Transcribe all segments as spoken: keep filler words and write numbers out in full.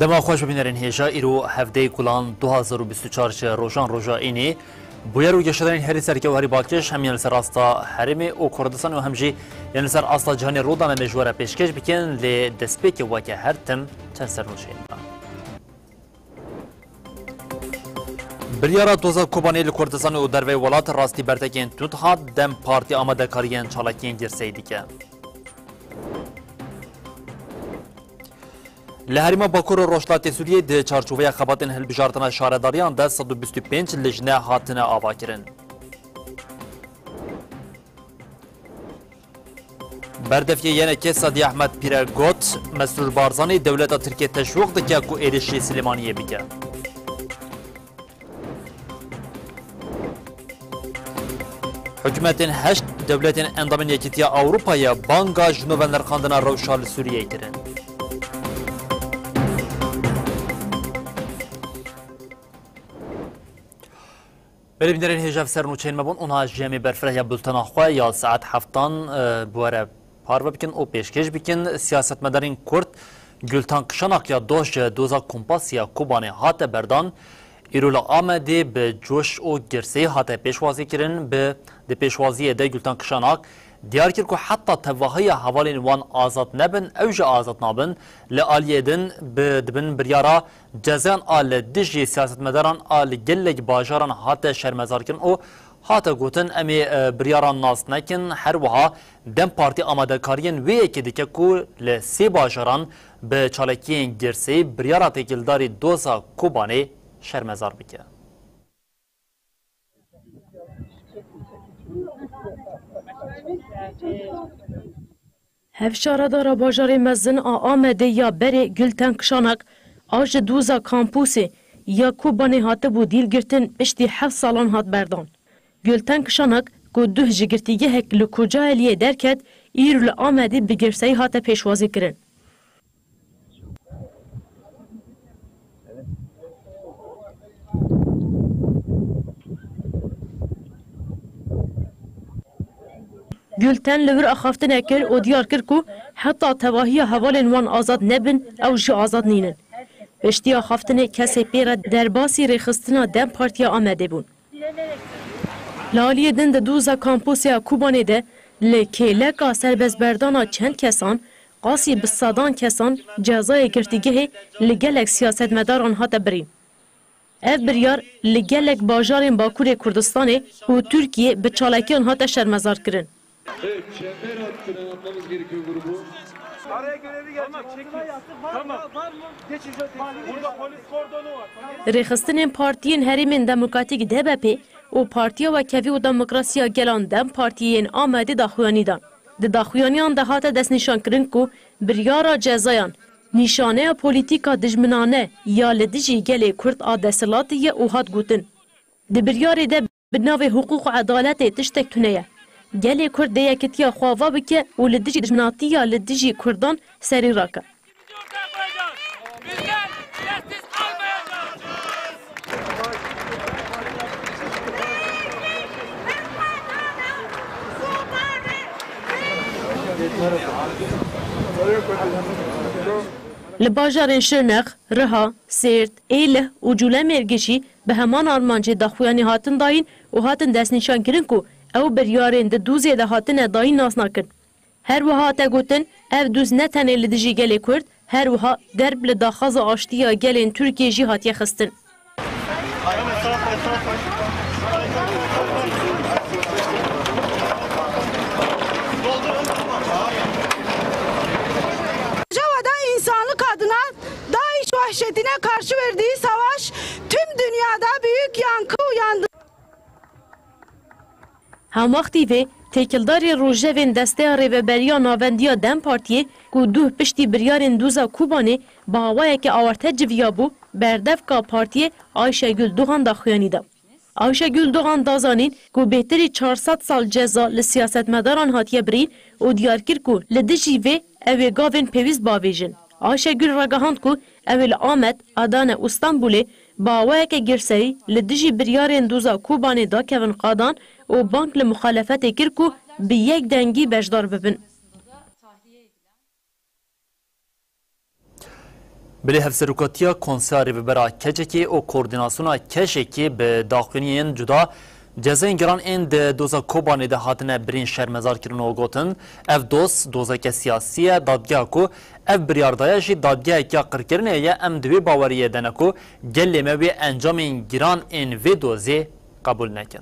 Dema xweş bibînerên hêja, îro hevdeyê Gulan du hazar û bîst û çar ji rojan roja înê. Bûyer û geşedanên herî serkewherî Bakiş hem yên li ser asta herêmê û Kurdistan û hem jî yên li ser asta cîhanê rûdane me ji we re pêşkêş bikin, lê destpêkê weke her tim çend sernûçeyên me. Biryara doza Kobanê li Kurdistan û derveyê welat rastî bertekên tund hat, DEM Partî amadekariyên çalakiyên girseyî dike. Li herêma Bakur û Rojhilatê Sûriyê di çarçoveya xebatên hilbijartina şaredariyan de sed û bîst û pênc lijne hatine avakirin. Berdevkê Y N K Sadî Ehmed Pîre got, Mesrûr Barzanî dewleta Tirkiye teşwîq dike ku êrişî Silêmaniyê bike. Hikûmetên heşt dewletên endamên Yekîtiya Ewropayê banga ji nû ve nirxandina rewşa li Sûriyeyê kirin. Belê bînerên hêja, ev sernûçeyên me bûn. Ona ji em ê berfireh ya bultena xwe ya saet heftan, e, bi we re parve bikin û pêşkêş bikin. Siyasetmedarên Kurd Gultan Kişanak ya doh ji doza Kompasî ya Kobanê hate berdan. Îro li Amedê bi coş û girseyî hate pêşwazî kirin. Bi, di pêşwaziyê de Gultan Kişanak diyar kir ku heta tevahiya hevalên wan azad nebin, ew jî azad nabin. Li aliyê din bi, dibin biryara cezayan a li dijî siyasetmedaran a li gelek bajaran hate şermezarkirin û hate gotin, em ê, e, biryaran nas nekin. Her wiha DEM Partî amadekariyên wê yekê dike ku li sê bajaran bi çalakiyên girseyî biryara têkildarî doza Kobanê şermezar bike. Hevşaredara bajarê mezin a Amedê ya berê Gulten Kişanak a ji doza kampûsê ya Kobanê hatibû dîlgirtin, piştî heft salan hat berdan. Gulten Kişanak ku duh ji girtîgehek li Kocaeliyê derket, îro li Amedê bi girseyî hate pêşwazî kirin. Gulten li wir axaftine kir û diyar kir ku heta tevahiya hevalên wan azad nebin, ew jî azad nînin. Piştî axaftinê kesê pê re derbasî rêxistina DEM Partiya Amedê bûn. Li aliyê din di doza kampûsê ya Kobanê de li kêleka serbestberdana çend kesan, qasî bi sedan kesan cezayê girtîgehê li gelek siyasetmedaran hate birîn. Ev biryar li gelek bajarên Bakurê Kurdistanê û Tirkiyê bi çalakiyan hate şermezarkirin. Evet, çember hattına atmamız gerekiyor grubu. Araya görevi gelecek. Tamam, çekil. Tamam. Var mı? Geçin şöyle. Burada polis kordonu var. Tamam. Rêxistinên Partiyên Herêmên Demokratîk D B P û Partiya Wekhevî û Demokrasiya Gelan DEM Partiyê yên Amedê daxuyanî dan. Di daxuyaniyan de hate destnîşankirin ku biryara cezayan nîşaneya polîtîka dijminane ya li dijî gelê Kurd a desthilatê ye û hat gotin, di biryarê de bi navê hiqûq û edaletê tiştek tune ye. Gelê Kurd dê yekitiya xwe ava bike û li dijî dijminatiya li dijî Kurdan serî rake. Li bajarên Şirnex, Riha, Sêrt, Êlih û Colemêrgê jî bi heman armancê daxuyanî hatin dayîn û hatin destnîşankirin ku ew biryarên di dozê de hatine dayîn nas nakin. Her wiha hate gotin, ev doz ne tenê li dijî gelê Kurd, her wiha derb li daxwaza aştiya gelên Tirkiyê jî hatiye xistin. Rojava'da insanlık adına DAIŞ vahşetine karşı verdiği savaş tüm dünyada büyük yankı uyandı. Hemwextî vê, têkildarê rojevên Desteya Rêveberiya Navendiya DEM Partiyê ku duh piştî biryarên doza Kobanê bi awayeke awarte civiyabû, berdevka partiyê Ayşegül Doğan daxuyanî da. Ayşegül Doğan da zanîn ku bêhtirî çar sed sal ceza li siyasetmedaran hatiye birîn û diyar kir ku li dijî vê ew ê gavên pêwîst bavêjin. Ayşegül ragihand ku ew ê li Amed, Adane û Stenbolê bi awayeke girseyî li dijî biryarên doza Kobanê dakevin qadan û bang li muxalefetê kir ku bi yek dengî beşdar bibin. Bilê Hevserokatiya Konseya Rêvebera K C K û Koordînasyona K J K bi daxuyaniyên cuda cezayên giran ên di doza Kobanê de hatine birîn şermezar kirin û gotin, ev doz, dozeke siyasî ye, dadgeha ku ev biryar daye jî dadgeheke qirkirinê ye, em di wê baweriyê de ne ku gelê me wê encamên giran ên vê dozê qebûl nekin.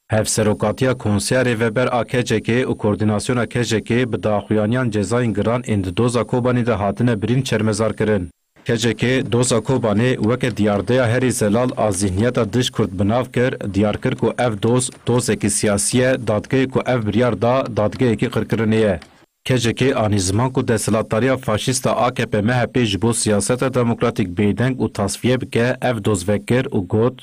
Hevserokatiya Konseya Rêveber a K C K û Koordînasyona K J K bi daxuyaniyan cezayên giran ên di doza Kobanê de hatine birîn şermezar kirin. K C K doza Kobanê weke diyardeya herî zelal a zîhniyeta dij Kurd bi nav kir, diyar kir ku ev doz, dozekî siyasî ye, dadgehê ku ev biryar da, dadgehekî qirkirinê ye. K C K anî ziman ku desthilatdariya faşîst a A K P M H P ji bo siyaseta demokratîk bêdeng û tasfiye bike, ev doz vekir û got,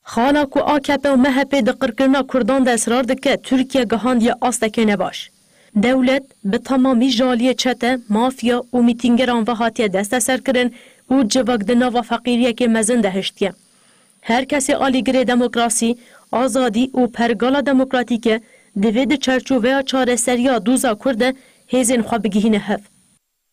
Xala ku A K P û M H P di qirkirina Kurdan de israr dike, Tirkiye gihandiye astekê nebaş. Dewlet bi temamî ji aliyê çete, mafya û mîtîngeran ve hatiye desteserkirin û civak di nava feqîriyekê mezin de hiştiye. Her kesê alîgirê demokrasî, azadî û pergala demokratîk e, divê di çerçoveya çareseriya doza Kurd de hêzên xwe bigihîne hev.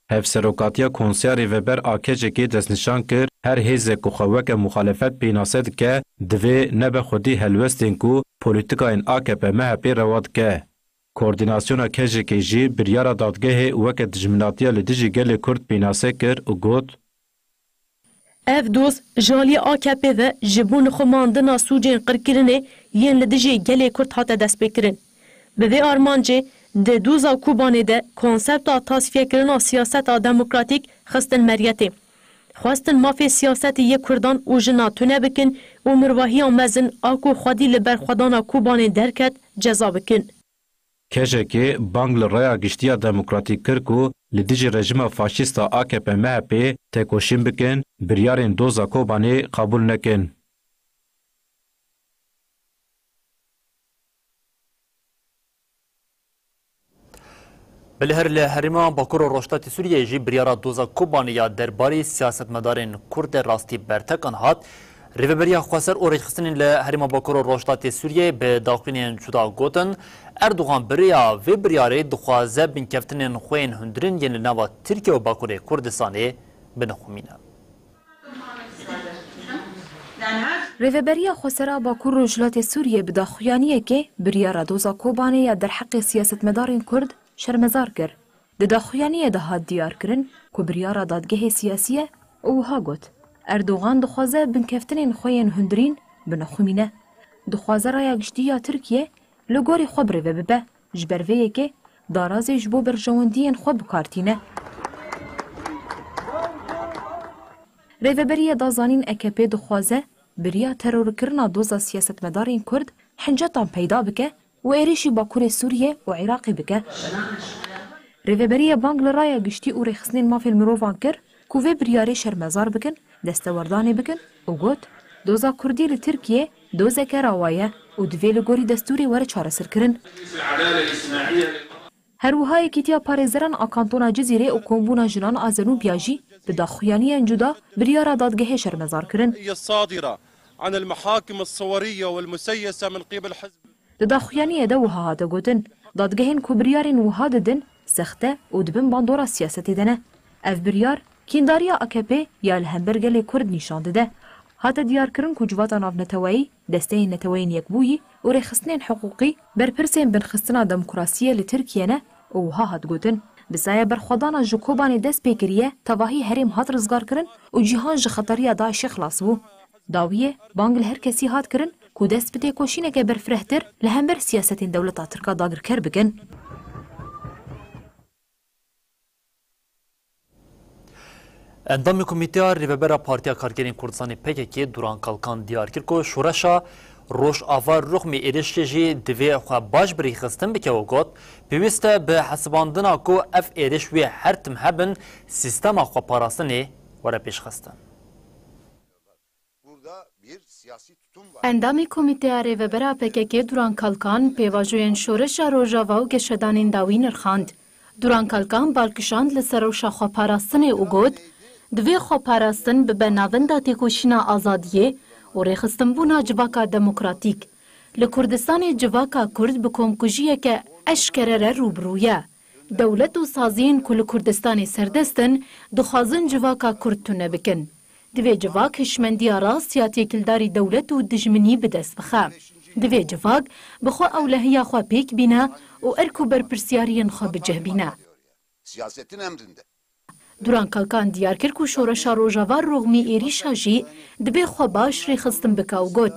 Hevserokatiya Konseya Rêveber a K C K destnîşan kir, her hêzek ku xwe weke muxalefet pênase dike, divê nebe xwedî helwestên ku polîtikayên A K P M H P rewa dike. Koordînasyona K J K jî biryara dadgehê weke dijminatiya li dijî gelê Kurd pênase kir û got, Ev doz ji alî A K P ve ji bo nixumandina sûcên qirkirinê yên li dijî gelê Kurd hate destpêkirin. Bi vê armancê di doza Kobanê de konsepta tasfiyekirina siyaseta demokratîk xistin meriyetê. Xwestin mafê siyasetê yê Kurdan û jinan tune bikin û mirvahiya mezin a ku xwedî li berxwedana Kobanê derket ceza bikin. K J K bang li raya giştî ya demokratîk kir ku li dijî rejîma faşîst a A K P M H P tekoşîn bikin, biryarên doza Kobanê qebûl nekin. Belê her li herêma Bakur û Rojhilatê Sûriyeyê jî biryara doza Kobanê ya derbarê siyasetmedarên Kurd de rastî bertekan hat. Rêveberiya Xweser û rêxistinên li herêma Bakur û Rojhilatê Sûriyeyê bi daxuyaniyên cuda gotin, Erdogan bi rêya vê biryarê dixwaze binkeftinên xwe yên hundirîn yên li nava Tirkiye û Bakurê Kurdistanê binixumîne. Rêveberiya Xweser a Bakur Rojhilatê Sûriyê bi daxuyaniyekê biryara doza Kobanê ya derheqê siyasetmedarên Kurd şermezar kir. Di daxuyaniyê de hat diyarkirin ku biryara dadgehê siyasî ye û wiha got, Erdogan dixwaze binkeftinên xwe yên hundirîn binixumîne. Dixwaze raya giştî ya Tirkiye li gorî xwe birêve bibe. Ji ber vê yekê darazê ji bo berjewendiyên xwe bi kar tîne. Rêveberiye da zanîn A K P dixwaze bi riya terorkirina doza siyasetmedarên Kurd hincetan peyda bike û êrişî Bakurê Sûriyê û Iraqê bike. Rêveberiye bang li raya giştî û rêxistinên mafên mirovan kir ku vê biryarê şermezar bikin, destewerdanê bikin û got, Doza Kurdî li Tirkiyê dozeke rawa ye û divê li gorî destûrê were çareserkirin. Her wiha Yekîtiya Parêzeran a Kantona Cizîrê û Kombûna Jinan a Zenûbiya jî bi daxuyaniyên cuda biryara dadgehê şermezar kirin. الصادرة عن المحاكم الصورية والمسيسة من قبل حزب Di daxuyaniyê de wiha hate gotin, dadgehên ku biryarên wiha didin, sexte û di bin bandora siyasetê de ne. Ev biryar, kîndariya A K P ya li hember gelê Kurd nîşan dide. Hate diyarkirin ku civata navneteweyî, desteyên Neteweyên Yekbûyî û rêxistinên hiqûqî berpirsên binxistina demokrasiyê li Tirkiye ne û wiha hat gotin, Bizaya berxwedana ji Kobanê dest pê kiriye, tevahî herêm hat rizgarkirin û cîhan ji xeteriya DAIŞê xilas bû. Dawiyê, bang li her kesî hat kirin ku dest bi têkoşîneke berfirehtir li hember siyasetên dewleta Tirk a dagirker bikin. Endamê Komîteya Rêvebera Partiya Karkerên Kurdistanê P K K Duran Kalkan diyar kir ku şoreşa Rojava ruxmê êrişê jî divê xwe baş bi rêxistin bike û got, pêwîst e bi hesibandina ku ev êriş wê her tim hebin, sîstema xweparastinê were pêşxistin. Burada bir siyasi tutum var. Endamê Komîteya Rêvebera P K K Duran Kalkan pêvajoyên şoreşa Rojava û geşedanên dawî nirxand. Duran Kalkan bal kişand li ser rewşa xweparastinê û got, Divê xweparastin bibe navenda têkoşîna azadiyê û rêxistinbûna civaka demokratîk. Li Kurdistanê civaka Kurd bi komkujiyeke eşkere re rû bi rû ye. Dewlet û saziyên ku li Kurdistanê serdest in, dixwazin civaka Kurd tune bikin. Divê civak hişmendiya rast ya têkildarî dewlet û dijminî bi dest bixe. Divê civak bi xwe ewlehiya xwe pêk bîne û erk û berpirsiyariyên xwe bi cih bîne. Siyasetin emrinde. Duran Kalkan diyar kir ku Şoreşa Rojava roxmî êrîşa jî divê xwe baş rêxistin bike û got,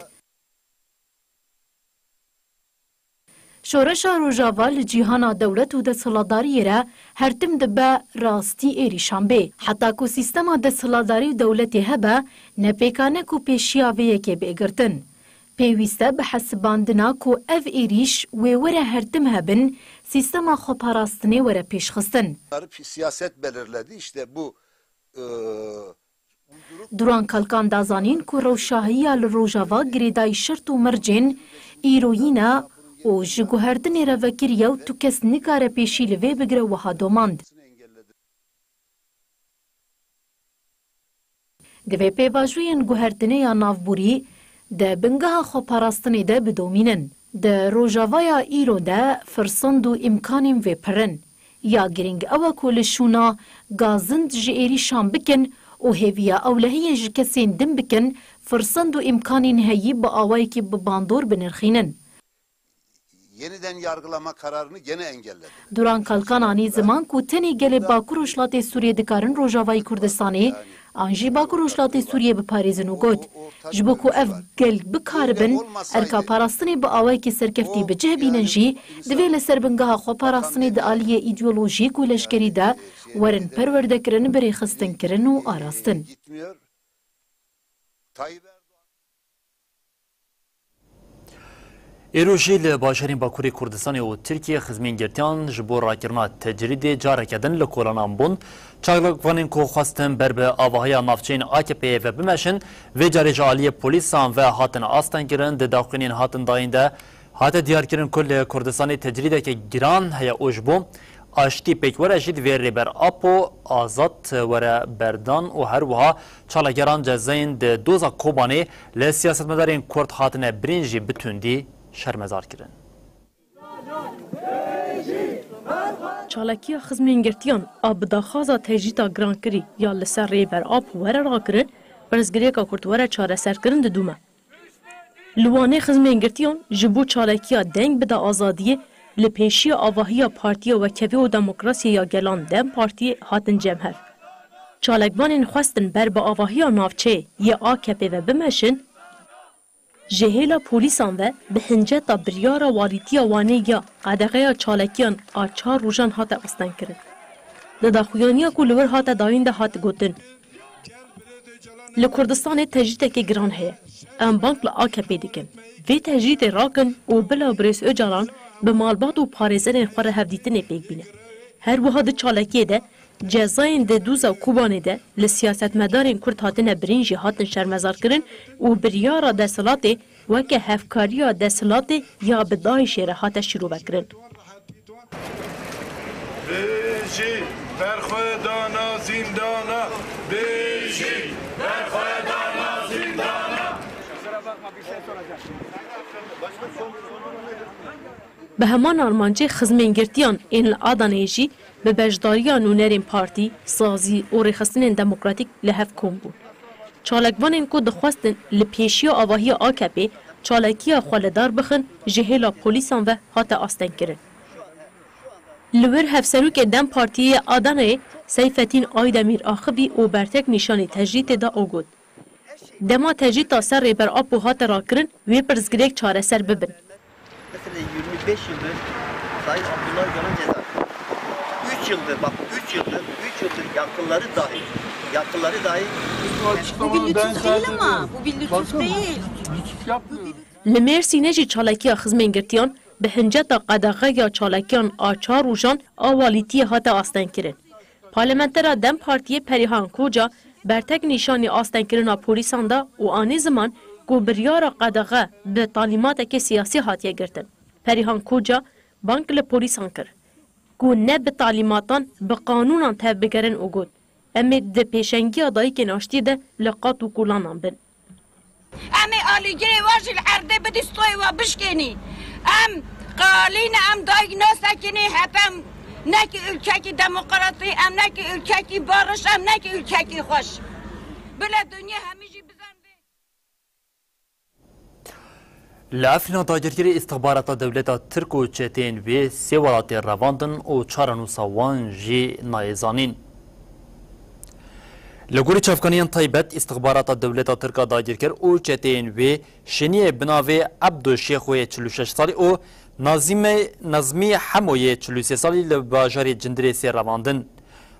Şoreşa Rojava li cîhana dewlet û desthilatdariyê re her tim dibe rastî êrîşan bê. Heta ku sîstema desthilatdarî û dewletê hebe, ne pêkan e ku pêşiya vê yekê bê girtin. Pêwîst e bihesibandina ku ev êrîş wê were her tim hebin, sîstema xweparastinê were pêşxistin. Siyaset belirledi. İşte bu, e, Duran Kalkan da zanîn ku rewşahiya li Rojava girêdayî şert û mercên îroyî ne û ji guhertinê re vekirî ye û tu kes nikare pêşî li vê bigire wiha domand. Divê pêvajoyên guhertinê ya navborî di bingeha xweparastinê de bidomînin. Di Rojavaya îro de firsend û îmkanên vê pir in. Ya girîng ew e ku li şûna gazind ji êrîşan bikin û hêviya ewlehiyê ji kesên din bikin, firsend û îmkanên heyî bi awayekî bi bandor binirxînin. Yeniden yargılama kararını gene engelledi. Duran Kalkan anî ziman ku tenê gelê Bakur Rojhilatê Sûriyê dikarin Rojavayî Kurdistanê an jî Bakur Rojhilatê Sûriyê biparêzin û got, ji bo ku ev gel bikaribin erka parastinê bi awayekî serkeftî bi cih bînin jî, divê li ser bingeha xweparastinê di aliyê îdeolojîk û leşkerî de werin perwerdekirin, birêxistinkirin û arastin. Îro jî li bajarên Bakurê Kurdistanê û Tirkiyê xizmên girtiyan ji bo rakirina tecrîdê careke din li kolanan bûn. Çalakvanên ku xwestin ber bi avahiya navçeyên A K P'ê ve bimeşin, vê carê ji aliyê polîsan ve hatin astengkirin. Di daxuyaniyên hatin dayîn de hate diyarkirin ku li Kurdistanê tecrîdeke giran heye û ji bo aştî pêk were jî divê Rêber Apo azad were berdan û her wiha çalakgeran cezayên di doza Kobanê li siyasetmedarên Kurd hatine birîn jî bi tundî şermezar kirin. Çalakiya xizmên girtiyan a bi daxwaza tecrîda girankirî ya li ser Rêber Apo were rakirin, pirsgirêka Kurd were çareserkirin didûme. Li Wanê xizmên girtiyan ji bo çalakiya Deng bide azadiyê li pêşiya avahiya Partiya Wekevê û Demokrasiyê ya Gelan DEM Partiyê hatin cem hev. Çalakvanên xwestin ber bi avahiya navçeyê yê A K P'ê ve bimeşin, ji hêla polîsan ve bi hinceta biryara walîtiya Wanê ya qedexeya çalakiyan a çar rojan hate astengkirin. Di daxuyaniya ku li wir hate dayîn de hat gotin, Li Kurdistanê tecrîdekê giran heye. Em bang li A K P'ê dikin. Vê tecrîdê rakin û bila birêz Ocalan bi malbat û parêzerên xwe re hevdîtinê pêk bîne. Her wiha di çalakiyê de cezayên di dûza Kobanê de li siyasetmedarên Kurd hatine birîn jî hatin şermezarkirin û biryara desthilatê weke hevkariya desthilatê ya bi DAIŞ'ê re hate şîrovekirin. Bijî berxwedana zîndana, bijî berxwedana zîndana. Bi heman armancê xizmên girtiyan ên li Adaneyê jî bi beşdariya nûnerên partî, sazî û rêxistinên demokratîk li hev kom bûn. Çalakvanên ku dixwestin li pêşiya avahiya A K P'ê çalakiya xwe li dar bixin, ji hêla polîsan ve hate astengkirin. Li wir hevserokê DEM Partiyê yê Adanayê Seyfetîn Aydemîr axivî û bertek nîşanî tecrîtê da û got, Dema tecrîta ser Rêber Apo hate rakirin, wê pirsgirêk çareser bibin. Mesela yirmi beş yıldır Sayın Abdullah Öcalan cezaevinde. Üç yıldır, bak, üç yıldır, üç yıldır yakınları dahi, yakınları dahi Bu bir lütuf değil ama, bu bir lütuf değil. Li Mêrsînê jî çalakiya xizmên girtiyan bi hinceta qedexe ya çalakiyan a çar rojan a walîtiyê hate astengkirin. Parlamentera DEM Partiyê Perihan Koca bertek nîşanî astengkirina polîsan da û anî ziman ku biryara qedexe bi talîmateke siyasî hatiye girtin. Perihan Koca bang li polîsan kir ku ne bi talîmatan, bi qanûnan tevbigerin û got, Em ê di pêşengiya dayikên aştiyê de li qat û kolanan bin. Em ê alîgirê we jî li erdê bidî stoyê we bişkênî. Em qalî ne, em dayik nasekinî, heta em Nekî ülkekî demokratî, em nekî ülkekî barış, em nekî ülkekî xweş. Bila dinya hemî jî bizan vê. Li Efrîna dagirkirî îstixbarata dewleta Tirk û çeteyên wê sê welatê revandin û çarenûsa wan jî nayê zanîn. Li gorî çavkaniyên taybet, îstixbarata dewleta Tirk a dagirker û çeteyên wê şêniyê bi navê Ebdo Şêxo yê çil û şeş salî û Nazîme, Nazmî Hemo yê çil û sê salî li bajarê Cindirêsê revandin.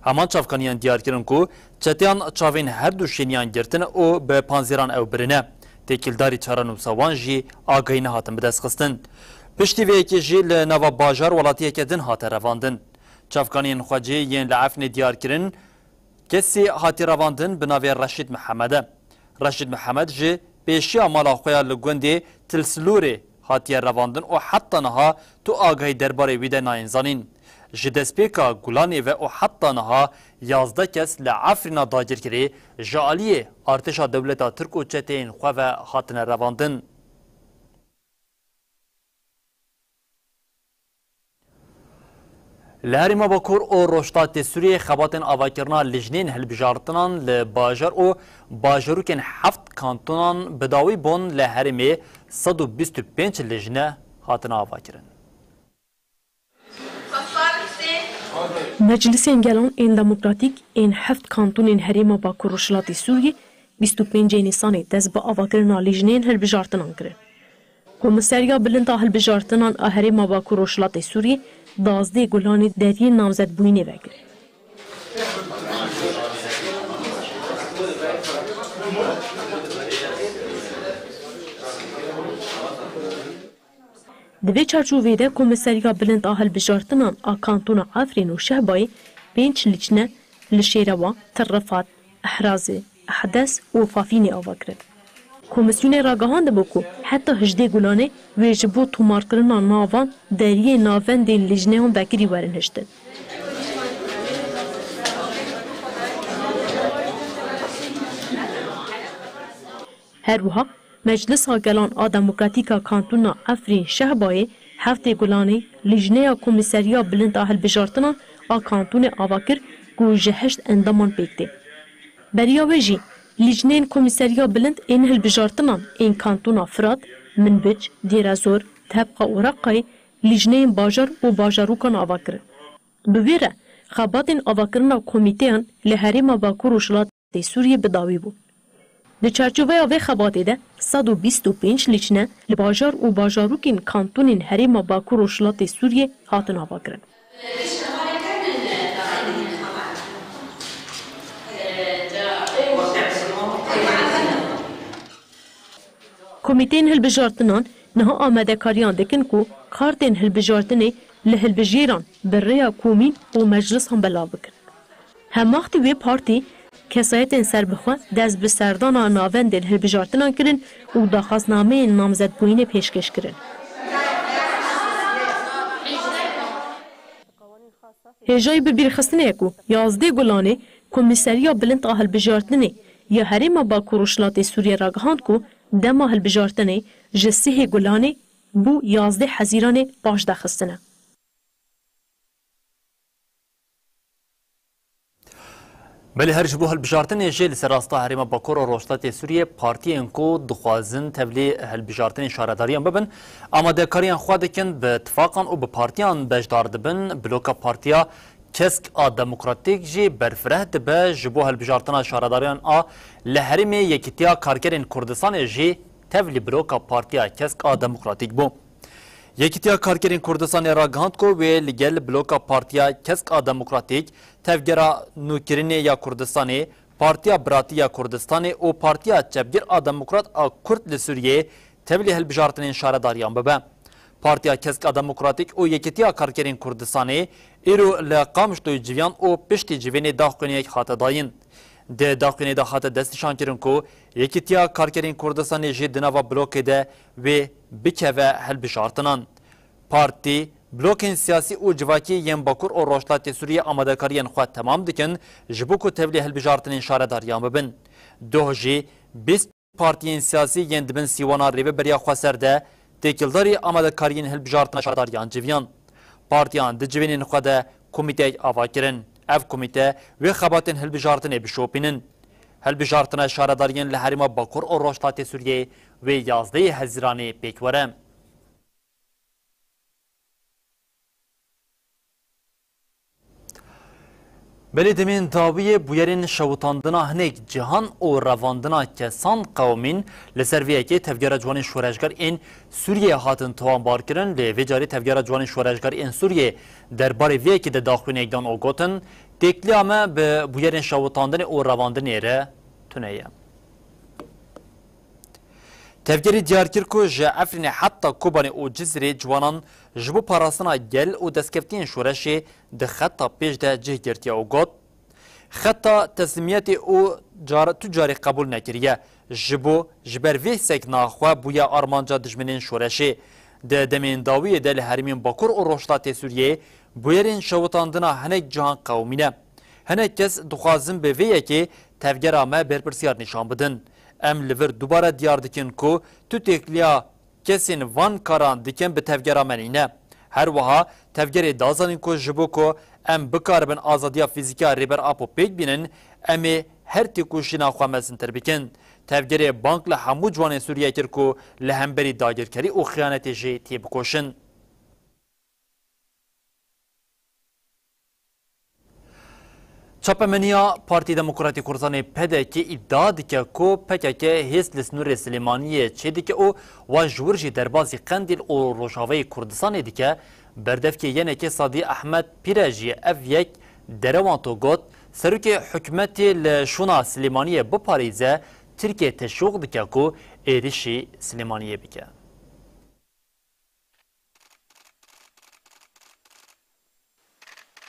Heman çavkaniyan diyar kirin ku çeteyan çavên her du şêniyan girtin û bi panzêran ew birine. Têkildarî çarenûsa wan jî agahî nehatin bidestxistin. Piştî vê yekê jî li nava bajar welatiyeke din hate revandin. Çavkaniyên xwecî yên li Efrînê diyar kirin, kesî hatiye revandin bi navê Reşîd Mihemed e. Reşîd Mihemed ji pêşiya mala xwe ya li gundê Tilsilûrê hatiye revandin û heta niha tu agahî derbarê wî de nayên zanîn. Ji destpêka Gulanê ve û heta niha yazdeh kes li Efrîna dagirkirî ji aliyê artêşa dewleta Tirk û çeteyên xwe ve hatine revandin. Li herêma Bakur û Rojhilatê Sûriyê xebatên avakirina lijneyên hilbijartinan li bajar û bajarokên heft kantonan bi dawî bûn. Li herêmê sed û bîst û pênc lijne hatine avakirin. Meclisên Gelan ên Demokratîk ên heft kantonên herêma Bakur Rojhilatê Sûriyê bîst û pêncê Nîsanê dest bi avakirina lijneyên hilbijartinan kirin. Komîseriya Bilind a Hilbijartinan a Herêma Bakur Rojhilatê Sûriyê duwazdeh Gulanê deriyê namzetbûyînê vekir. Di vê çarçoveyê de Komîseriya Bilind a Hilbijartinan a Kantona Efrîn û Şehbayê pênc lijne li Şêrewa, Tirrifat, Ehrazê, Ehdes û Fafînê ava kirin. Komîsyonê ragihandibû ku heta hejdê Gulanê wê ji bo tomarkirina navan deriyê navendên lijneyan vekirî werin hiştin. Her wiha Meclisa Gelan a Demokratîk a Kantona Efrîn Şehbayê heftê Gulanê lijneya Komîseriya Bilind a Hilbijartinan a Kantonê ava kir ku ji heşt endaman pêk tê. Beriya wê jî lijneyên Komîseriya Bilind ên Hilbijartinan ên Kantona Firat, Minbic, Dêrezor, Tebqa û Reqayê lijneyên bajar û bajarokan ava kirin. Bi vê re xebatên avakirina komîteyan li herêma Bakur û Rojhilat tê Sûriyê bi dawî bû. Di çarçoveya vê xebatê de sed û bîst û pênc lijne li bajar û bajarokên kantonên herêma Bakur Rojhilatê Sûriyê hatin avakirin. Komîteyên hilbijartinan niha amadekariyan dikin ku kartên hilbijartinê li hilbijêran bi rêya komîn û meclisan belav bikin. Hemwextî wê partî kesayetên serbixwe dest bi serdana navendên hilbijartinan kirin û daxwaznameyên namzetbûyînê pêşkêş kirin. Hêjayî bibîrxistinê ye ku yazdeh Gulanê Komîseriya Bilind a Hilbijartinê ya Herêma Bakur Rojhilatê Sûriyê ragihand ku dema hilbijartinê ji sihê Gulanê bû yazdeh Hezîranê paş daxistine. Belê her ji bo hilbijartinê jî li ser rasta Herêma Bakur û Rojhilatê Sûriyê partiyên ku dixwazin tevlî hilbijartinên şaredariyan bibin, amadekariyan xwe dikin, bi tifaqan û bi partiyan beşdar dibin, bloka Partiya Kesk a Demokratîk jî berfireh dibe, ji bo hilbijartina şaredariyan a li herêmê Yekîtiya Karkerên Kurdistanê jî tevlî bloka Partiya Kesk a Demokratîk bû. Yekîtiya Karkerên Kurdistanê ragihand ku wê li gel bloka Partiya Kesk a Demokratîk, Tevgera Nûkirinê ya Kurdistanê, Partiya Biratî ya Kurdistanê û Partiya Çepgir a Demokrat a Kurd li Sûriyê tevlî hilbijartinên şaredariyan bibe. Partiya Kesk a Demokratîk û Yekîtiya Karkerên Kurdistanê îro li Qamişloyê civiyan û piştî civînê daxuyaniyek hate dayîn. Di daxuyaniyê de hate destnîşankirin ku Yekîtiya Karkerên Kurdistanê jî di nava blokê de wê bikeve hilbijartinan. Partî, blokên siyasî û civakî yên Bakur û Rojhilatê Sûriyê amadekariyên xwe temam dikin ji bo ku tevlî hilbijartinên şaredariyan bibin. Doh jî bîst partiyên siyasî yên di bin sîwana Rêveberiya Xweser de têkildarî amadekariyên hilbijartina şaredariyan civiyan. Partiyan di civînên xwe de komîteyek ava kirin. Ev komîte wê xebatên hilbijartinê bişopînin. Hilbijartina şaredariyên li herêma Bakur û Rojhilatê Sûriyeyê wê yazdehê Hezîranê pêk were. Belê demên dawiyê bûyerên şewitandina hinek cihan û revandina kesan qewimîn. Li ser vê yekê Tevgera Ciwanên Şoreşger ên Sûriyeyê hatin tawanbar kirin. Lê vê carî Tevgera Ciwanên Şoreşger ên Sûriyeyê derbarê vê yekê de daxuyaniyek dan û gotin, têkiliya me bi bûyerên şewitandinê û revandinê re tune ye. Tevgerê diyar kir ku ji Efrînê heta Kobanê û Cizîrê ciwanan ji bo parastina gel û destkeftinên şoreşê di xeta pêş de cih girtiye û got, xeta teslîmiyetê û car, tu carî qebûl nekiriye. Ji bo, ji ber vê sekna xwe bûye armanca dijminên şoreşê. Di demên dawiyê de li herêmên Bakur û Rojhilatê Sûriyeyê bûyerên şewitandina hinek cihan qewimî ne. Hinek kes dixwazin bi vê yekê tevgera me berpirsiyar nîşan bidin. Em li vir dubare diyar dikin ku tu têkiliya kesên van karan dikin bi tevgera me nîne. Her wiha tevgerê da zanîn ku ji bo ku em bikaribin azadiya fîzîkî ya Rêber Apo pêk bînin, em ê her têkoşîna xwe mezintir bikin. Tevgerê bang li hemû ciwanên Sûriyê kir ku li hemberî dagirkerî û xiyanetê jî têbikoşin. Çapemeniya Partî Demokratî Kurdistanê P D K îdia dike ku P K K hêz li sînorê Silêmaniyê çêdike û wan ji wir jî derbasî Qendîl û Rojavayê Kurdistanê dike. Berdevkê Y N K'ê Sadî Ehmed Pîre jî ev yek derewanto got, serokê hikûmetê li şûna Silêmaniyê biparêze, Tirkiye teşwîq dike ku êrişî Silêmaniyê bike.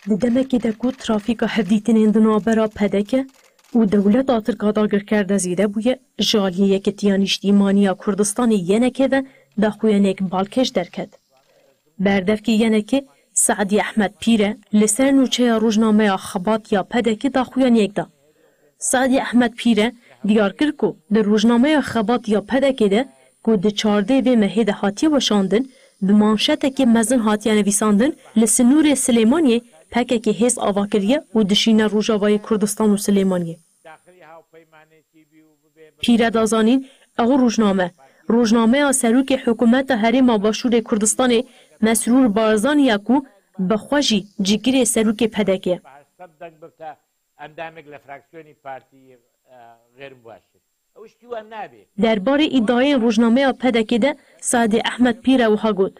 Di demekê de ku trafîka hevdîtinên di navbera P D K û dewleta Tirk a dagirker de zêde bûye, ji aliyê Yekîtiya Nîştîmanî ya Kurdistanê Y N K ve daxuyaniyek balkêş derket. Berdevkê Y N K Se'dî Ehmed Pîre li ser nûçeya rojnameya Xebat ya P D K daxuyaniyek da. Sadî Ehmed Pîre diyar kir ku di rojnameya Xebat ya P D K de ku di çardê vê mehê de hatiye weşandin, bi manşetekê mezin hatiye nivîsandin, li sinûrê Silêmaniyê P K K hêz ava kiriye û dişîne Rojavayê Kurdistan û Silêmaniyê. Pîre da zanîn, ew rojname, rojnameya serokê hikûmeta Herêma Başûrê Kurdistanê Mesrûr Barzanî ye ku bi xwe jî cîgirê serokê P D K ye. Em demê li fraksiyonî partî, e, xêr baş in. Ew ji tî we nabê. Derbarê îdayên rojnameya P D K de Sadê Ehmed Pîre wiha got,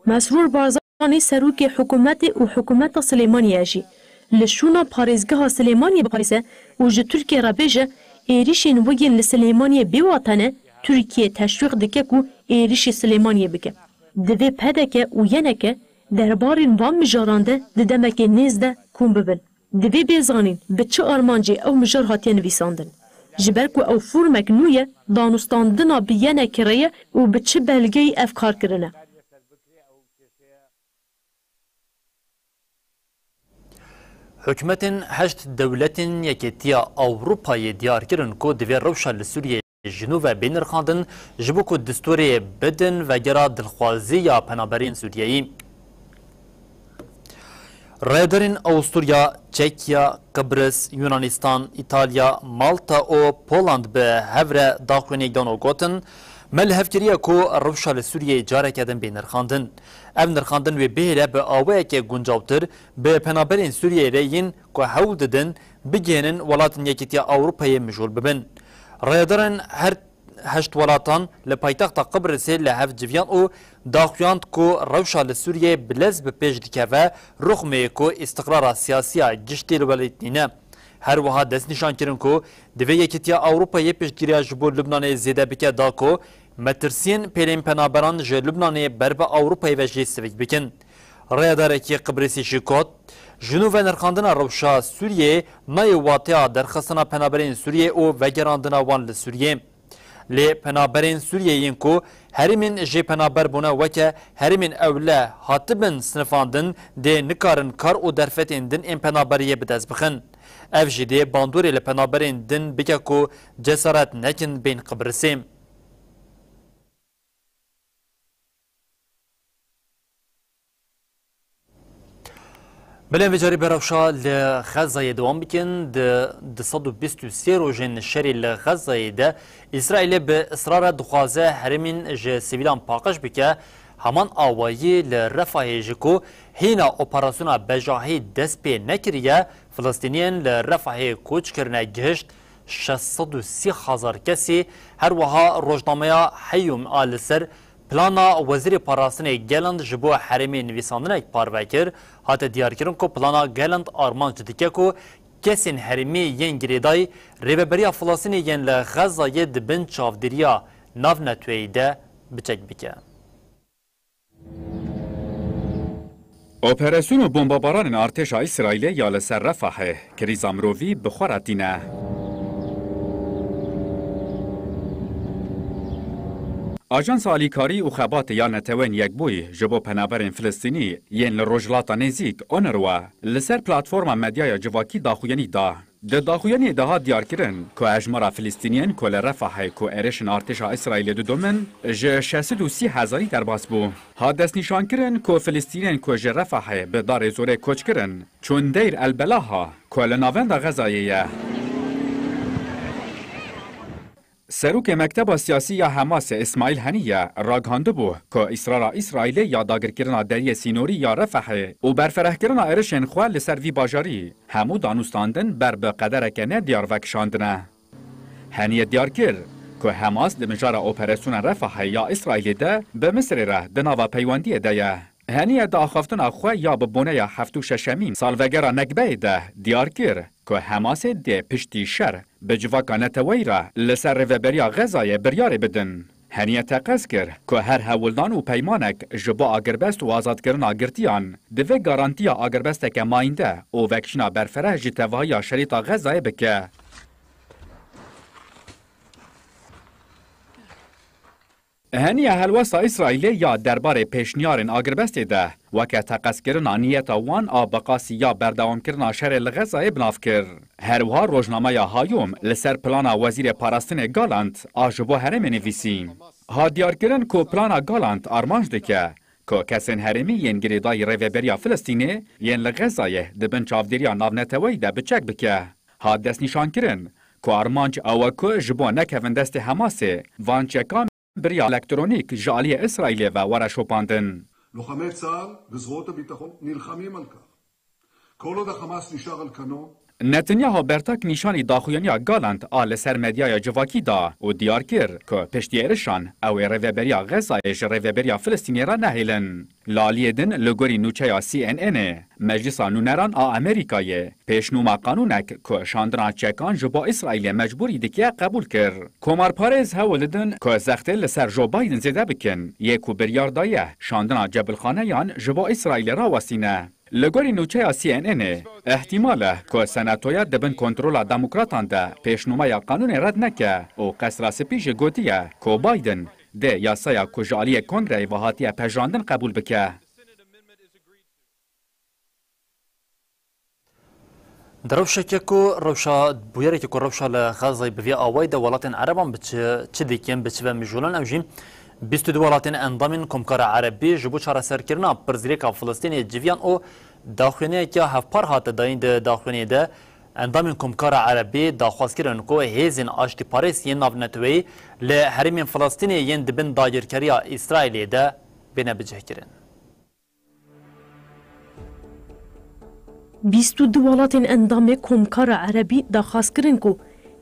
Mesrûr Barzanî serokê hikûmetê û hikûmeta Silêmaniyê jî li şûna parêzgeha Silêmaniyê biparêze û ji Tirkiyê re bêje, êrişên wê yên li Silêmaniyê bêwate ne, Tirkiye teşwîq dike ku êrişî Silêmaniyê bike. Divê P D K û Y N K derbarên van mijaran de di demekê nêz de kom bibin. Divê bê zanîn bi çi armancê ew mijar hatiye nivîsandin. Ji ber ku ew formek nû ye, danûstandina bi Y N K re ye û bi çi belgeyî ev kar kirine. Hikûmetên heşt dewletên Yekîtiya Ewropayê diyar kirin ku divê rewşa li Sûriyeyê ji nû ve bê nirxandin, ji bo ku destûrê bidin vegera dilxwazî ya penaberên Sûriyeyî. Rêdarên Awusturya, Çekya, Qibris, Yunanistan, Îtalya, Malta û Poland bi hev re daxuyaniyek dan û gotin, me li hev kiriye ku rewşa li Sûriyeyê careke din bê nirxandin. Ev nirxandin wê bihêle bi awayeke guncawtir bi penaberên Sûriyeyê re yên ku hewl didin bigihînin welatên Yekîtiya Ewropayê mijûl bibin. Rêdarên her heşt welatan li paytexta Qibrisê li hev civiyan û daxuyand ku rewşa li Sûriyeyê bi lez bi pêş dikeve, rixmê ku îstiqrara siyasî ya giştî li welêt nîne. Her wiha destnîşan kirin ku divê Yekîtiya Ewropayê piştgiriya ji bo Lubnanê zêde bike da ku metirsiyên pêlên penaberan ji Lubnanê ber bi Ewropayê ve jî sivik bikin. Rêdarekî Qibrisî jî got, ji nû venirxandina rewşa Sûriyeyê nayê wateya derxistina penaberên Sûriyeyê û vegerandina wan li Sûriyeyê. Lê penaberên Sûriyeyê yên ku herêmên jê penaber bûne weke herêmên ewle hatibin sinifandin, dê nikarin kar û derfetên din ên penaberiyê bi dest bixin. Ev jî dê bandorê li penaberên din bike ku cesaret nekin bên Qibrisê. Belê, em vê carî bi rewşa li Xezayê dewam bikin. Di du sed û bîst û sê rojên şerê li Xezayê de Îsraîlê bi israr re dixwaze herêmên ji sivîlan paqij bike. Heman awayî li Refahê ji ku hîna operasyona bejahî dest pê nekiriye, Filistîniyên li Refahê koç kirine gihişt şeş sed û sî hezar kesî. Her wiha rojnameya Heyûm a li ser plana Wezîrê Parastinê Galant ji bo herêmê nivîsandinek parve kir. Hate diyarkirin ku plana Galant armanc dike ku kesên herêmî yên girêdayî rêveberiya Filistînê yên li Xezayê di bin çavdêriya navneteweyî de biçek bike. Operasyon û bombabaranên artêşa Îsraîlê ya li ser Refahê, krîza mirovî bi xwe re tîne. Ajansa Alîkarî û Xebatê ya Netewên Yekbûyî ji bo Penaberên Filistînî yên li Rojhilata Nêzîk, UNRWA, li ser platforma medyaya civakî daxuyanî da. Di daxuyaniyê de hat diyarkirin ku hejmara Filistîniyên ku li Refahê ku êrişên artêşa Îsraîlê didomin ji şeş sed û sî hezarî derbas bû. Hat destnîşankirin ku Filistîniyên ku ji Refahê bi darê zorê koç kirin, çûn Deir el Belaha ku li navenda Xezayê ye. Serokê Mekteba Siyasî ya Hemasê Îsmaîl Heniye ragihandibû ku îsrara Îsraîlê ya dagirkirina deriyê sînorî ya Refahê û berfirehkirina êrişên xwe li ser vî bajarî hemû danûstandin ber bi qedereke nediyar vekişandine. Heniye diyar kir ku Hemas di mijara operasyona Refahê ya Îsraîlê de bi Misirê re di nava peywendiyê de ye. Heniye di axaftina xwe ya bi boneya heft û şeşemîn salvegera Nekbeyê de diyar kir ku Hemasê dê piştî şer bi civaka neteweyî re li ser rêveberiya Xezayê biryarê bidin. Heniye teqez kir ku her hewldan û peymanek ji bo agirbest û azadkirina girtiyan divê garantiya agirbesteke mayînde û vekişîna berfireh ji tevahiya şerîta Xezayê bike. Heniye helwesta Îsraîlê ya derbarê pêşniyarên agirbestê de weke teqezkirina niyeta wan a bi qasî ya berdewamkirina şerê li Xezayê bi nav kir. Her wiha rojnameya Hayom li ser plana Wezîrê Parastinê Galant a ji bo herêmê nivîsî. Hat diyarkirin ku plana Galant armanc dike ku kesên herêmî yên girêdayî rêveberiya Filistînê yên li Xezayê di bin çavdêriya navneteweyî de bi çek bike. Hat destnîşankirin ku armanc ew e ku ji bo nekevin destê Hemasê van çekan bi riya elektronîk ji aliyê Îsraîlê ve were şopandin. לוחמי צה"ל וזרועות הביטחון נלחמים על כך. כל עוד החמאס נשאר על כנו, Netanyahu bertak nîşanî daxuyaniya Galant a li ser medyaya civakî da û diyar kir ku piştî êrişan ew ê rêveberiya Xezayê ji rêveberiya Filistînê re nehêlin. Li aliyê din, li gorî nûçeya C N N ê, Meclisa Nûneran a Amerîkayê pêşnûma qanûnek ku şandina çekan ji bo Îsraîlê mecbûrî dike qebûl kir. Komarparêz hewl didin ku zextê li ser Joe Biden zêde bikin, yê ku biryar daye şandina cebilxaneyan ji bo Îsraîlê rawestîne. Li gorî nûçeya C N N ê, îhtîmal e ku Senatoya di bin kontrola Demokratan de pêşnûmeya qanûnê red neke û Qesra Spî jî gotiye ku Biden dê yasaya ku ji aliyê Kongreyê ve hatiye pejirandin qebûl bike. Di rewşeke ku rewşa, bûyerekê ku rewşa li Xezayê bi vî awayî de welatên Ereban bi çi, çi dikin, bi çi ve mijûl in, ew jî bîst û du welatên endamên Komkara Erebî ji bo çareserkirina pirsgirêka Filistînê civiyan û daxuyaniyeke hevpar hate dayîn. Di daxuyaniyê de endamên Komkara Erebî daxwaz kirin ku hêzên aştîparêz yên navneteweyî li herêmên Filistînê yên di bin dagirkeriya Îsraîlê de bêne bicihkirin. Bîst û du welatên endamê Komkara Erebî daxwaz kirin ku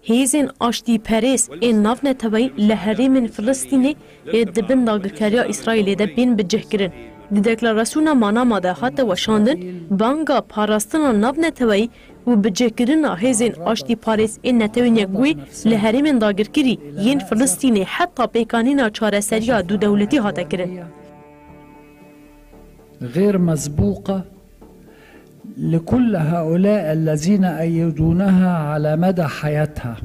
hêzên aştîperêz ên navneteweyî li herêmên Filistînê ê di bin dagirkeriya Îsraîlê de bên bicihkirin. Di deklarasyona Manama de hate weşandin, banga parastina navneteweyî û bicihkirina hêzên aştîparêz ên Netewên Yekbûyî li herêmên dagirkirî yên Filistînê heta pêkanîna çareseriya dudewletî hate kirin. غير مسبوقة لكل هؤلاء الذين أيدونها على مدى حياتها.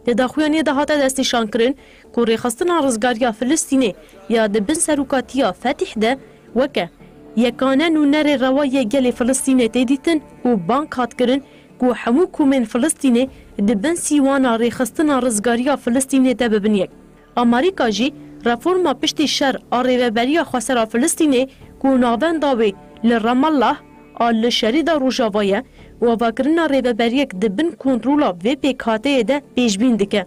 Di daxuyaniyê de hate destnîşankirin ku rêxistina rizgariya Filistînê ya di bin serokatiya Fetîh de weke yekane nûnerê rewa yê gelê Filistînê tê dîtin û bang hat kirin ku hemû komên Filistînê di bin sîwana rêxistina rizgariya Filistînê de bibin yek. Amerîka jî reforma piştî şer a Rêveberiya Xwesera Filistînê ku navenda wê li Ramallah a li şerîda Rojava ye û avakirina rêveberiyek di bin kontrola vê pêkhateyê de pêşbîn dike.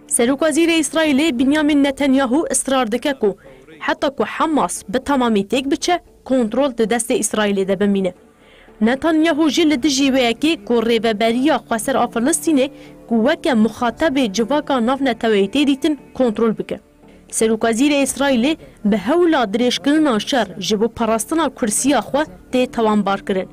Serokwezîrê Îsraîlê Binyamin Netanyahu israr dike ku heta ku Hamas bi temamî têk biçe, kontrol di destê Îsraîlê de bimîne. Netanyahu jî li dijî wê yekê ku rêveberiya xweser a Filistînê ku weke muxatebê civaka navneteweyî tê dîtin kontrol bike. Serokwezîrê Îsraîlê bi hewla dirêjkirina şer ji bo parastina kursiya xwe tê tawanbarkirin.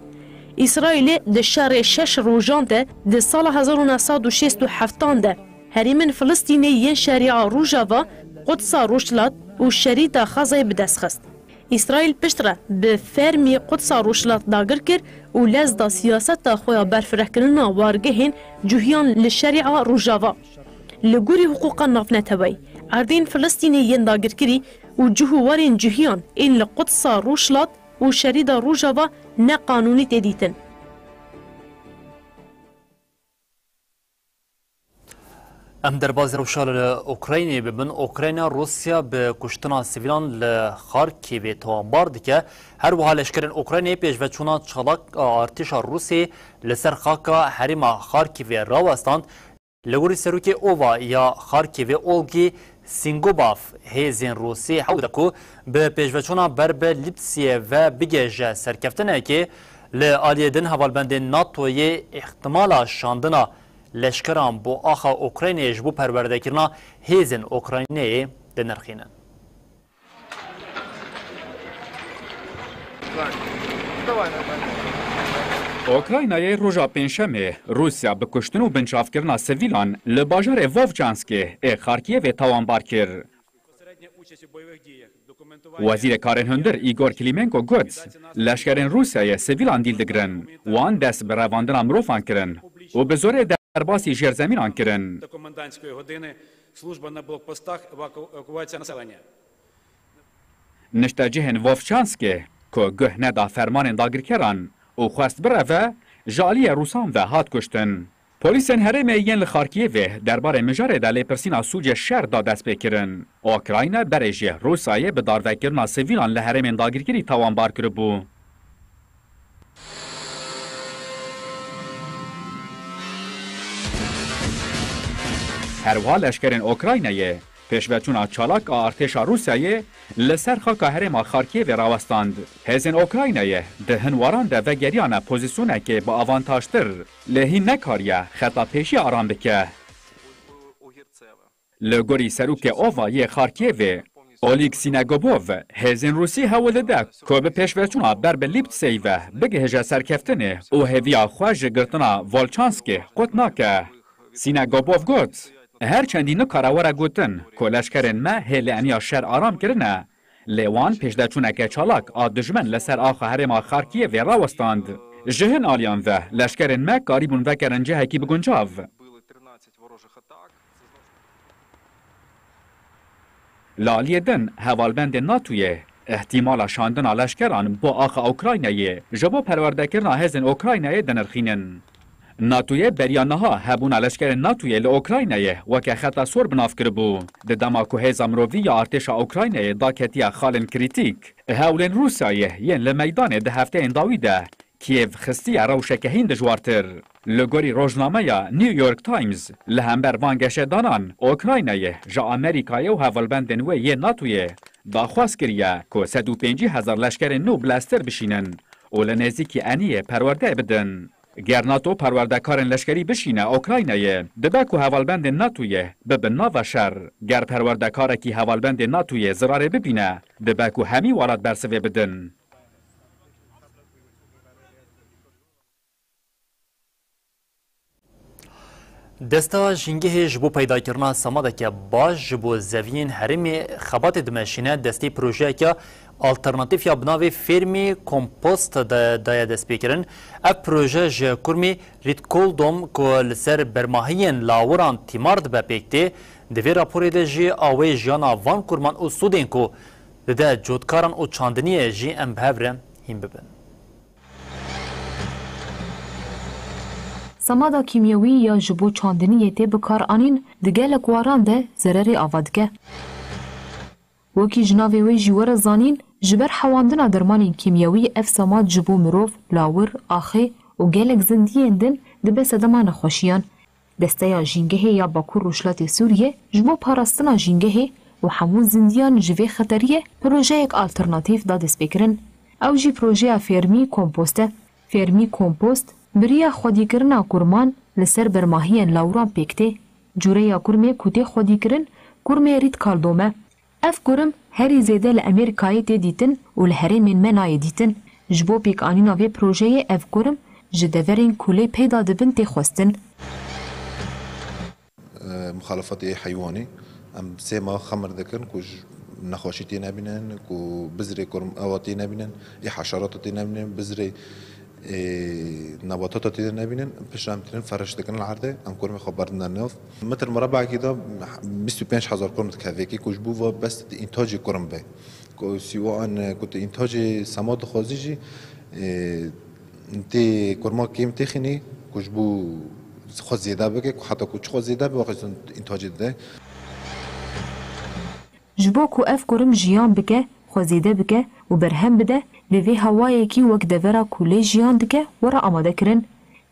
Îsraîlê di şerê şeş rojan de di sala hezar û neh sed û şêst û heftan de herêmên Filistînê yên Şerîa Rojava, Qudsa Rojhilat û Şerîda Xezayê bi dest xist. Îsraîl piştre bi fermî Qudsa Rojhilat dagir kir û lez da siyaseta xwe ya berfirehkirina wargehên cuhiyan li Şerîa Rojava. Li gorî hiqûqa navneteweyî, erdên Filistînê yên dagirkirî û cih û warên cuhiyan ên li Qudsa Rojhilat û Şerîda Rojava ne qanûnî tê dîtin. Em derbazî rewşa li Ukraynê bibin. Ukrayna, Rûsya bi kuştina sivîlan li Xarkîvê tawanbar dike. Her wiha leşkerên Ukraynê pêşveçûna çalak a artêşa Rûsê li ser xaka herêma Xarkîvê rawestand. Li gorî serokê ova ya Xarkîvê Olgî Sîngobav, hêzên Rûsî hewl de ku bi pêşveçûna ber bi Lîpsiyê ve bigihêje serkeftinekê, li aliyê din hevalbendên NATOyê îhtimala şandina leşkeran bo axa Ukraynayê ji bo perwerdekirina hêzên Ukraynayê dinirxînin. Ukraynayê roja Pêncşemê Rûsya bi kuştin û binçavkirina sivîlan li bajarê Vovçanskê ê Xarkiyevê tawanbar kir. Wezîrê Karên Hundir Îgor Klîmenko got, leşkerên Rûsyayê sivîlan dîl digirin, wan dest bi revandina mirovan kirin û bi zorê derbasî jêrzemînan kirin. Niştecihên Vovçanskê ku guh neda fermanên dagirkeran û xwest bireve, ji aliyê Rûsan ve hat kuştin. Polîsên herêmê yên li Xarkiyevê derbarê mijarê de lêpirsîna sûcê şer da destpêkirin. Ukrayna berê jî Rûsyayê bi darvekirina sivîlan li herêmên dagirkirî tawanbar kiribû. Herwiha leşkerên Ukraynayê pêşveçûna çalak a artêşa Rûsyayê li ser xaka herêma Xarkiyevê rawestand. Hêzên Ukraynayê di hin waran de vegeriyane pozîsyonekê bi avantajtir, lê hîn nekariye xeta pêşî aram bike. Li gorî serokê ova yê Xarkiyevê, Olîg Sînegobov, hêzên Rûsî hewl dide ku bi pêşveçûna ber bi Lîptseyê ve bigihêje serkeftinê û hêviya xwe ji girtina Volçanskê qut nake. Sînegobov got, her çendî nikare were gotin ku leşkerên me hê li eniya şer aram kirine, lê wan pêşdeçûneke çalak a dijmin li ser axa herêma Xarkiyevê rawestand. Ji hin aliyan ve leşkerên me karîbûn vekerin cihekî bi guncav. Li aliyê din, hevalbendên NATOyê îhtîmala şandina leşkeran bo axa Ukraynayê ji bo perwerdekirina hêzên Ukraynayê dinirxînin. NATOyê beriya niha hebûna leşkerên NATOyê li Ukraynayê weke xeta sor bi nav kiribû. Di dema ku hêza mirovî ya artêşa Ukraynayê daketiye xalên krîtîk, hewlên Rûsyayê yên li meydanê di hefteyên dawî de Kîev xistiye rewşeke hîn dijwartir. Li gorî rojnameya New York Times, li hember van geşedanan, Ukraynayê ji Amerîkayê û hevalbendên wê yê NATOyê daxwaz kiriye ku sed û pêncî hezar leşkerên nû bileztir bişînin û li nêzîkî eniyê perwerdeyê bidin. Ger NATO perwerdekarên leşkerî bişîne Ukraynayê, dibe ku hevalbendên NATOyê bibin nava şer. Ger perwerdekarekî hevalbendên NATOyê zirarê bibîne, dibe ku hemî welat bersivê bidin. Desta Jîngehê ji bo peydakirina semadeke baş ji bo zeviyên herêmê xebatê dimeşîne, destê projeyeke alternatîf ya bi navê Fêrmî Kompost de daye destpêkirin. Ev proje ji kurmî Rîtkoldom ku li ser bermahiyên lawiran tîmar dibe pêk tê. Di vê raporê de jî awê jiyana van kurman û sûdên ku dide cotkaran û çandiniyê jî em bi hev re hîn bibin. Semada kîmyewî ya ji bo çandiniyê tê bikaranîn di gelek waran de zererê ava dike. Wekî ji navê wê jî were zanîn, Ji ber hewandina dermanên kîmyewî ev samad ji bo mirov, lawir, axê û gelek zindiyên din dibe sedema nexweşiyan. Desteya Jîngehê ya Bakur Rojhilatê Sûriyê ji bo parastina jîngehê û hemû zindiyan ji vê xeteriyê projeyek alternatîf da destpêkirin. Ew jî projeya Fermî Kompost e. Fermî Kompost bi riya xwedîkirina kurman li ser bermahiyên lawiran pêk tê. Cûreya kurmê ku tê xwedîkirin, kurmê Rîtkaldom e. Ev kurim herî zêde li Amerîkayê tê dîtin û li herêmên me nayê dîtin. Ji bo pêkanîna vê projeyê ev kurim ji deverên ku lê peyda dibin tê xwestin. Mixalefetê ê heywanî. Em sê mah xemir dikin ku ji nexweşî tê nebînin, ku bizrê kurm ewa tê nebînin, ê heşerata tê nebînin, bizrê ê nebatata tê de nebînin, piştre em tînin feriş dikin li erdê, em kurmê xwe berdine nav. Metir murabekî de bîst û pênc hezar kurm dikeve, kê ku ji bo va bes di întacê kurm be. Ku sîwa an ku tu întacê sema dixwazî jî, ê, tê kurma kêm têxînî, ku ji bo xwe zêde bike, ku heta ku çiqas zêde be, wexê întacê dide. Ji bo ku ev kurim jiyan bike, xwe zêde bike û berhem bide, divê hewayekî wek devera ku lê jiyan dike were amade kirin.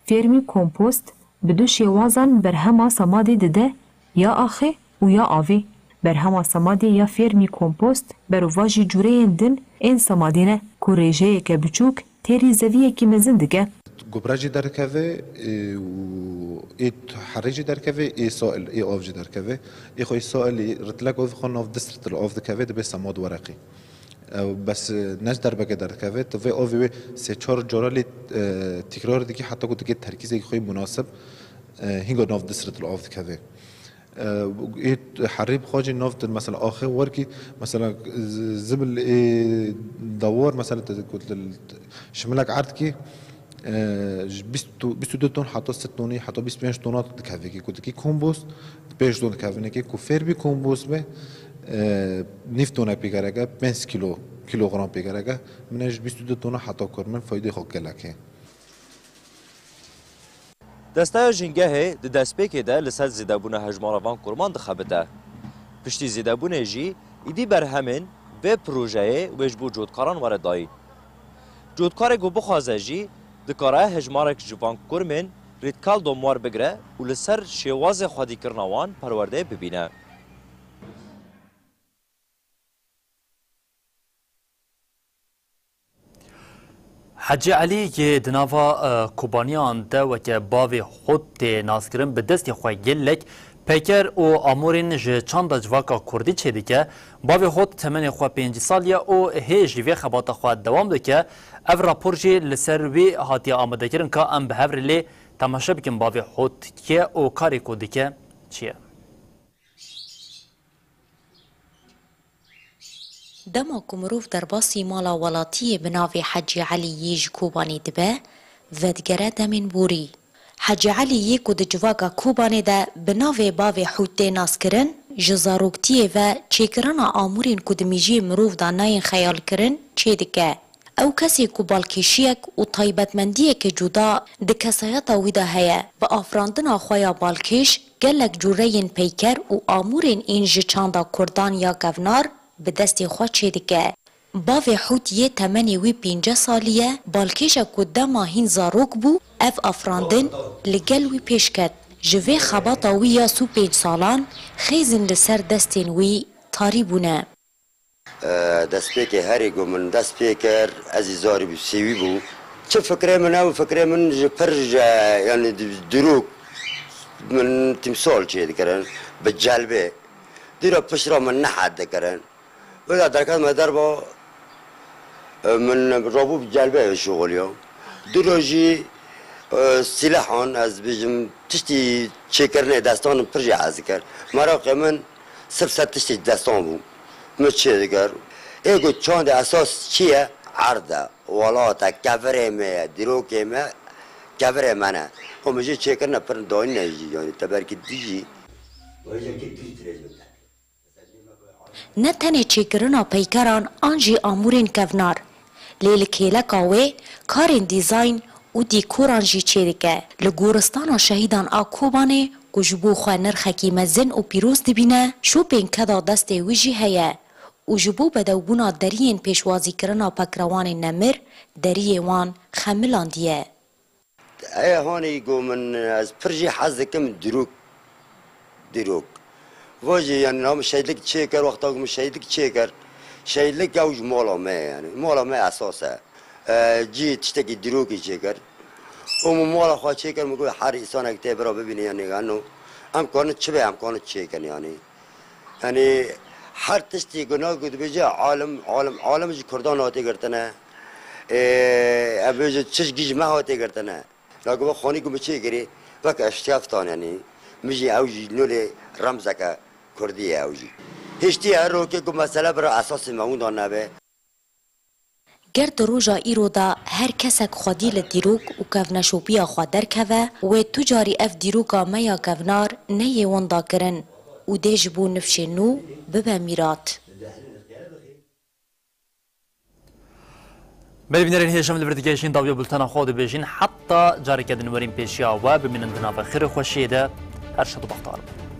Fêrmî kompost bi du şêwazan berhema semadê dide, ya axê û ya avê. Berhema semadê ya fêrmî kompost berovajî cûreyên din ên semadê ne, ku rêjeyeke biçûk têrî zeviyekî mezin dike. Gubra jî derdikeve, ê, û ê herê jî derdikeve, ê sail, ê av jî derdikeve. Ê xwe ê sailî ritlek avê xwe nav du ritil av dikeve, dibe semad wereqî. Ew bes, e, ne ji derbeke derdikeve, tu vê avê wê sê çar cara lê, e, tîkrar dikî heta ku dike terkîzekî xwe yê munasib, e, hînga nav du ritil av dikeve. E, ê herê bi xwe jî nav tu mesela axê werkî, mesela z-, zibil ê dawar, mesela tu ku tu şimilek erd kî, e, ji bîst û, bîst û du ton heta sed tonî, heta bîst û pênc tona dikeve kî, ku dikî kompost, pênc ton dikevine kî, ku fêrmî kompost be, e, nîv tone pê gereke, pênc kîlo, kîlogram pê gereke, min e ji bîst û du tona heta kur min faydê xwe gelek e. Desteya Jîngehê di destpêkê de li ser zêdebûna hejmara van kurman dixebite. Piştî zêdebûnê jî êdî berhemên vê projeyê wê ji bo cotkaran were dayîn. Cotkarê ku bixwaze jî dikare hejmarek ji van kurmên Rîtkaldom werbigire û li ser şêwazê xwedîkirina wan perwerdeyê bibîne. Hecî Elî yê di nava, e, Kobaniyan de weke bavê Hot tê naskirin, bi destê xwe gelek peyker û amûrên ji çanda civaka kurdî çêdike. Bavê Hot temenê xwe pêncî sal ye û hê jî vê xebata xwe dewam dike. Ev rapor jî li ser wî hatiye amadekirin ka em bi hev re lê temaşe bikin bavê Hot kî ye û karê ku dike çi ye. Dema ku mirov derbasî mala welatiyê bi navê Hecî Elî yê ji Kobanê dibe, vedigere demên borî. Hecî Elî yê ku di civaka Kobanê de bi navê Bavê Hût tê naskirin, ji zaroktiyê ve çêkirina amûrên ku di mîjiyê mirov de nayên xeyalkirin çêdike. Ew kesê ku balkêşiyek û taybetmendiyeke cuda di kesayeta wî de heye, bi afirandina xwe ya balkêş gelek cûreyên peyker û amûrên ên ji çanda kurdan ya kevnar bi destê xwe çêdike. Bavê Hût yê temenê wî pêncî salî ye, balkêşek ku dema hîn zarok bû, ev afirandin li gel wî pêş ket. Ji vê xebata wî ya sî û pênc salan, xêzên li ser destên wî tarî bûne. Destpêkê herî ku min dest pê kir, ez jî zarî bû, sêwî bû. Çi fikrê min ew, fikrê min ji pir ji, yanî di-, dirok min tîmsal çê dikirin, bi celbê. Dîra pişt re min nehet dikirin. Wê de derket me derba, e, min rabû bi celbê şixuliya. Dîro jî, e, sîlehan, ez bêjim, tiştî çêkirinê destan pir jî hez dikir. Meraqê min sirf ser tiştê destan bû. Min çê dikir. Ê ku çandê esas çi ye? Erd e, welat e, kevirê me ye, dîrokê me, kevirê me ne. Û min jî çêkirine pir dayîne jî, yanî te belkî dijî. Ne tenê çêkirina peykeran an jî amûrên kevnar, lê li kêleka wê karên dîzayn û dîkoran jî çêdike. Li Goristana Şehîdan a Kobanê ku ji bo xwe nirxekî mezin û pîroz dibîne, şopên keda destê wî jî heye û û ji bo bedewbûna deriyên pêşwazîkirina pekrewanên nemir deriyê wan xemilandiye. Ey hanî go min ez pir jî hez dikim dîrok. Dîrok. Va jî yani na min şehîdlik çêkir, wexta ku min şehîdlik çêkir, şehîdlik ew ji mala me ye yani. Mala me esas e. E, cî tiştekî dîrokî çêkir. Û min mala xwe çêkir, min got her îsanek tê bira bibîne yani heno. Em karin çi be, em karin çêkin yani. Yani her tiştî ku na ku dibêje alim, alim, alim ji Kurdan hatê girtine. E, ev bêje çi ji gî ji me hatê girtine. Lagê ve xanî ku min çêkirî, weke eştiyaftan yani. Min jî ew jî nolê remzeke kurdî ye ew jî. Hiştî her rokê ku mesele bira esasê me winda nebe. Ger di roja îro de her kesek xwedî li dîrok û kevneşopiya xwe derkeve, wê tu carî ev dîroka me ya kevnar neyê winda kirin û dê ji bo nifşên nû bibe mîrat. Belê bînerên hêja, em li vir digihîjin dawiya bultena xwe dibêjin. Heta careke din werîn pêşiya we bimînin di nava xêr û xweşiyê de. Her şad û bextewar bin.